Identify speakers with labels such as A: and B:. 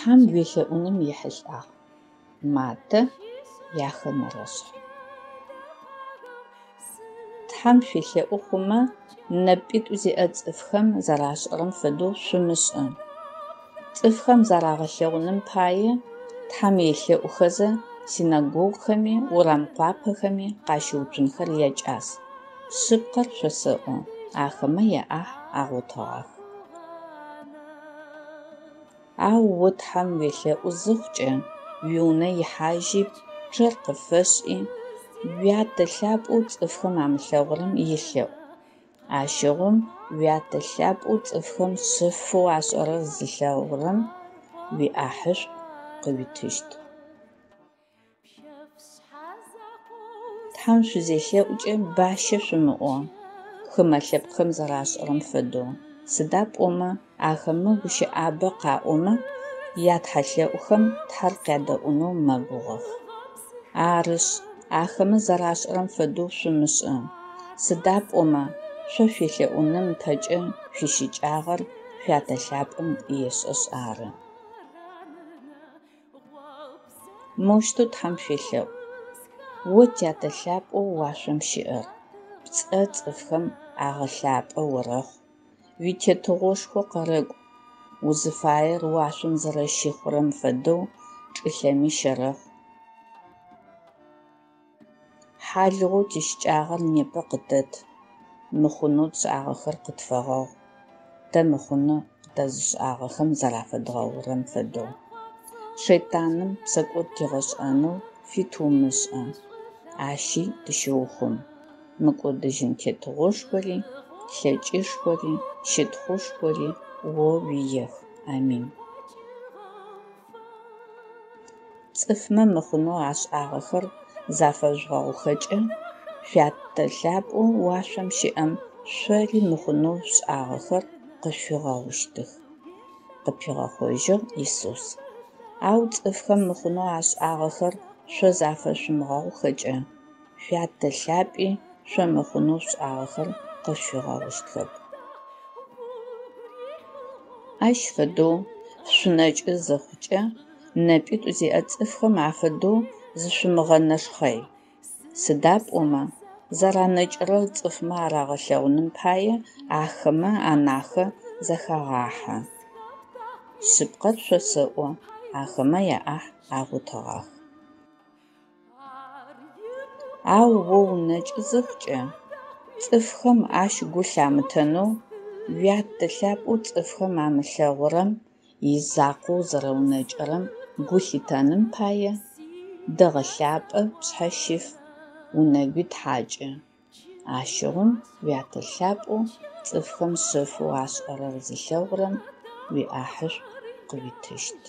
A: Тхьэм уелъэӏуным ехьылӏагъ. Матэ, яхэнэрэ шъхь. Тхьэм шъуелъэӏу хъумэ, нэпитӏу зиӏэ цӏыфхэм зэрашӏэрэм фэдэу шъумышӏы. Цӏыфхэм зарагъэлъэгъуным пае Тхьэм елъэӏухэзэ синагогхэми урам къуапэхэми къащыуцунхэр якӏас. Шъыпкъэр шъосэӏо, ахэмэ яӏахь агъотыгъах. Ау о Тхьэм уелъэӏу зыхъукӏэ, уиунэ ихьажьи пчъэр къыфэшӏи, Уятэ Лъапӏэу цӏыфхэм амылъэгъурэм елъэӏу. Ащыгъум Уятэ Лъапӏэу цӏыфхэм шъэфэу ашӏэрэр зылъэгъурэм уиӏахьышӏу къыуитыщт. Тхьэм шъузелъэӏукӏэ бащэ шъумыӏо, хымэ лъэпкъхэм зэрашӏэрэм фэдэу, сыда пӏомэ ахэмэ гущыӏабэ къаӏомэ, ятхьэлъэӏухэм Тхьэр къядэӏунэу мэгугъэх. Арышъ, ахэмэ зэрашӏэрэм фэдэу шъумышӏы, сыда пӏомэ шъо шъуелъэӏуным ыпэкӏэ шъуищыкӏагъэр Шъуятэ Лъапӏэм ешӏэшъ ары. Моущтэу Тхьэм шъуелъэӏу: О Тятэ Лъапӏэу уашъом щыӏэр, пцӏэ цӏыфхэм агъэлъапӏэ орэхъу, уитетыгъошхо къэрэкӏу, узыфаер уашъом зэрэщыхъурэм фэдэу чӏылъэми щэрэхъу. Хьалыгъоу тищыкӏагъэр непэ къытэт, мыхъунэу тшӏагъэхэр къытфэгъэгъу, тэ мыхъунэу къытэзышӏагъэхэм зэрафэдгъэгъурэм фэдэу. Шэйтаным псэкӏод тигъэшӏэнэу фит умышӏы, ащи тыщыухъум. Мыкӏодыжьын тетыгъошхори, лъэкӏышхори, щытхъушхори о уиех. Амин. Цӏыфмэ мыхъунэу ашӏагъэхэр зафэжъугъэгъухэкӏэ, Шъуятэ Лъапӏэу уашъом щыӏэм шъори мыхъунэу шъушӏагъэхэр къышъуфигъэгъущтых, къыпигъэхъожьыгъ Исус. Ау цӏыфхэм мыхъунэу ашӏагъэхэр шъо зафэшъумыгъэгъухэкӏэ, Шъуятэ Лъапӏи шъо мыхъунэу шъушӏагъэхэр къышъуфигъэгъущтхэп. Ащ фэдэу шъунэкӏы зыхъукӏэ, нэпитӏу зиӏэ цӏыфхэм афэдэу зышъумыгъэнэшхъэй. Сыда пӏомэ зэранэкӏырэр цӏыфмэ арагъэлъэгъуным пае ахэмэ анахэ зэхагъахьэ. Шъыпкъэр шъосэӏо, ахэмэ яӏахь агъотыгъах. Ау о унэкӏы зыхъукӏэ, цӏыфхэм ащ гу лъамытэнэу, Уятэ Лъапӏэу цӏыфхэм амылъэгъурэм изакъоу зэрэунэкӏырэм гу лъитэным пае, дэгъэ лъапӏэ пшъхьэ щыф, унэгуи тхьакӏы. Ащыгъум Уятэ Лъапӏэу цӏыфхэм шъэфэу ашӏэрэр зылъэгъурэм уиӏахьышӏу къыуитыщт.